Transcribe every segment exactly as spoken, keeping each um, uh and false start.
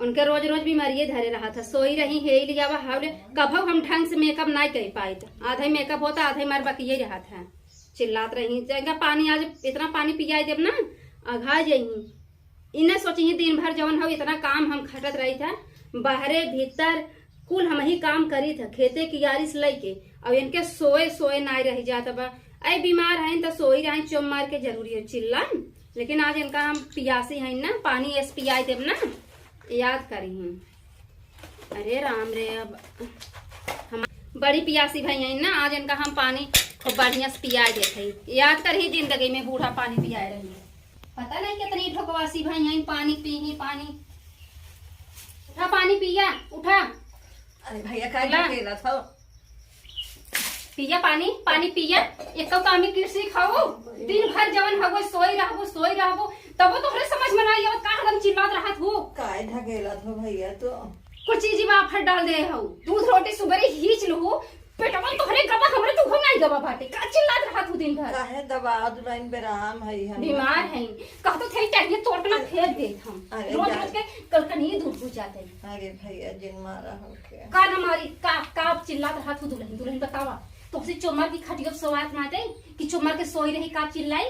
उनके रोज रोज बीमारिये धरे रहत है, सोई रही, हेइ लियावा, हावले। कभउ हम ढंग से मेकअप नाहीं कइ पाइत, आधे मेकअप होता, आधे मार बकिये रहत है, चिल्लात रही। जगह पानी, आज इतना पानी पियाइ देब ना, अघा जइहीं। इन्हें सोचिहीं दिन भर जवन हउ इतना काम हम खटत रहित है, बहरे भीतर कुल हमहीं काम करित है, खेते कियारी से लइके, अउर इनके सोए सोए नाहीं रहि जात बा। अइ बीमार हइन त सोई रहीं, चुप मार के जरूरी है चिल्लान, लेकिन आज इनका हम पियासी हइन ना, पानी एस पियाइ देब ना, याद करिहीं। अरे राम रे, अब हम बड़ी पियासी भइ हइन ना, आज इनका हम पानी खूब बढ़िया से पियाइ देत हई। याद करिहीं जिंदगी में बूढ़ा पानी पियाए रही। पता नहीं कितनी ठोकवासी भइ हइन, पानी पीहीं पानी। उठा पानी पिया, उठा। अरे भइया, का ला। ढकेलत हौ? पिया पानी, पानी पिया। एको काम में किरसी खाओ। दिन भर जवन हगो सोई रहबो, सोई रहबो। तबो तोहरे समझ में नाहीं आवत, का हरदम चिल्लात रहत हो? काहे ढकेलत हो भइया तू? कुछ चीज में आफत डाल दे हो। दूध रोटी सुबेरे हीच लू, पेटवा तोहरे गबा, हमरे तो हो नाहीं गबा बाटे। का चिल्लात रहत हो दिन भर? काहे दबा दुलाइन बेराम है हम। बीमार है। कहतो थे टहनिया तोड़ के ना फेंक देत हम। अरे रोज जा। रोज के कलकनिए दूध बुझ जाते हैं। अरे भइया जिन मारा हो। का न मारी, का, का चिल्लात रहत हो दुलहिन, दुलहिन बतावा। तोहसे चोमर की खटियो सोवात नाते, कि चोमर के सोई रही का चिल्लाई?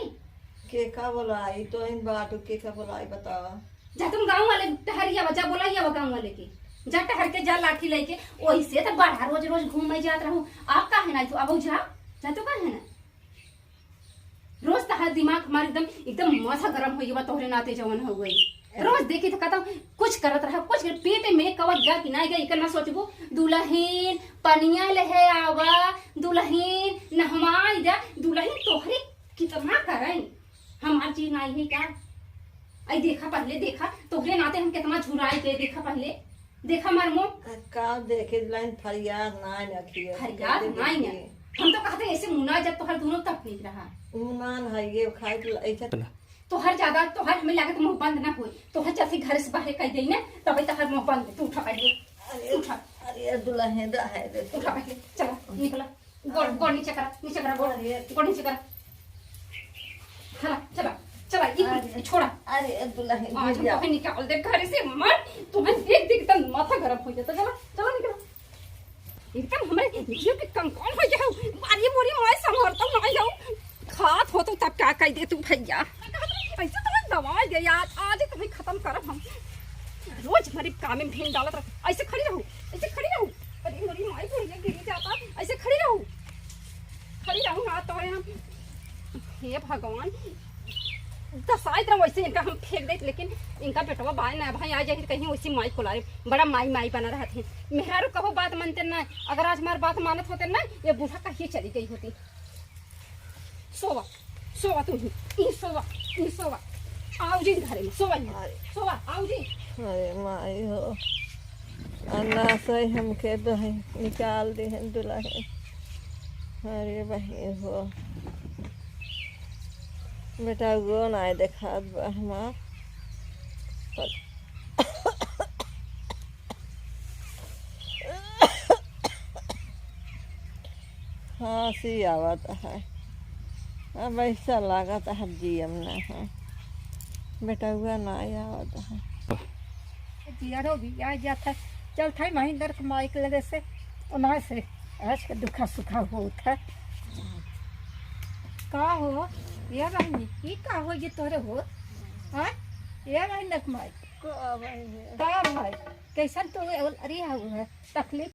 के का बोलाई, तो इन बात के का बोलाई बतावा? जा तुम गाँव वाले टहरिया बा, जा बोलाइया बा गाँव वाले के। जा टहर के जा लाठी लेके, ओइसे तो बड़ा रोज रोज घूमे जात रहू। आप काहे ना, तू अब जा, जा तो काहे ना? रोज तहार दिमाग हमार एकदम, एकदम माथा गरम होइ गवा तोहरे नाते जवन हो गई। रोज देखी तो कहता कुछ करत रहा, कुछ कर, पेट में कवा गया कि नाहीं गया, इकर ना सोचबो। दुलहिन पनिया लेहे आवा, दुलहिन नहवाई दे, दुलहिन तोहरे कितना करई, हमार जी नाहीं है का? आई देखा पहले, देखा तोहरे नाते हम कितना झुराई के, देखा पहले। देखा मार मुँह। का देखे लाइन फरियाद नाई न किया। फरियाद नाई न। हम तो कहते ऐसे मुना जब तोहर दोनों तकलीफ रहा। मुना न है ये खाए तो ऐसे। तोहर ज्यादा, तोहर हमें लागत मुँह बंद ना होई। तोहर जैसे घर से बाहर कह देई ना, तबे तोहर मुँह बंद। तू उठा पहले। अरे, उठा। अरे दुलहिन रहे दे। उठा पहले। चला, निकला। गोड़, गोड़ नीचे करा, नीचे करा, गोड़, अरे। गोड़ नीचे करा। चला, चला, चला, ई अरे। छोड़ा। अरे, दुलहिन, आज हम गिर जा। तोहे निकाल दे घर से, मर, तुम्हें देख देख एकदम माथा गरम हो जाता। चला, चला, निकला। एकदम हमरे जियो के कंकाल हो गया हो। अरे, मोरी माई संभरता नाई हो। खात हो तो तब का कह दे तू भइया। ऐसे तो हम दवाई दे यार, आज तुम्हें खत्म करब हम। रोज हमारे काम में भेन डालत रह। ऐसे खड़ी रहू, ऐसे खड़ी रहू। अरे, मोरी माई बुढ़िया गिरी जाता। ऐसे खड़ी रहू। खड़ी रहू ना, तोहरे हम, हे भगवान, दसाइत रहू ऐसे इनका हम फेंक देत, लेकिन इनका बेटवा बाय ना भाई आ जाहिर कहीं वैसी माई को लाए, बड़ा माई माई बना रहत है। मेहरारू कहो बात मानते ना, अगर आज हमार बात मानत होते ना, ये बूढ़ा कहिए चली गई होती। सोवा, सोवा तू ही, ई सोवा, ई सोवा। आउजी घरे में, सोवा ही, अरे। सोवा, आउजी। अरे माई हो, अन्ना से हमके दही निकाल दे हैं दुलहिन। अरे बहिन हो, बेटा वो ना देखात बा हमार। खांसी आवत है, अब ऐसा लागत है जियम ना है, बेटउआ ना आवत है। जियरो भी आ जात है, चल थाई महेंद्र के माई के लगे से, उन्हें से आज के दुखा सुखा होत है। का हो ये बहिनी, ई का हो ये तोरे हो? हाँ, ये महेंद्र के माई, का भाई है? का भाई, कैसन तो अरे हो है तकलीफ?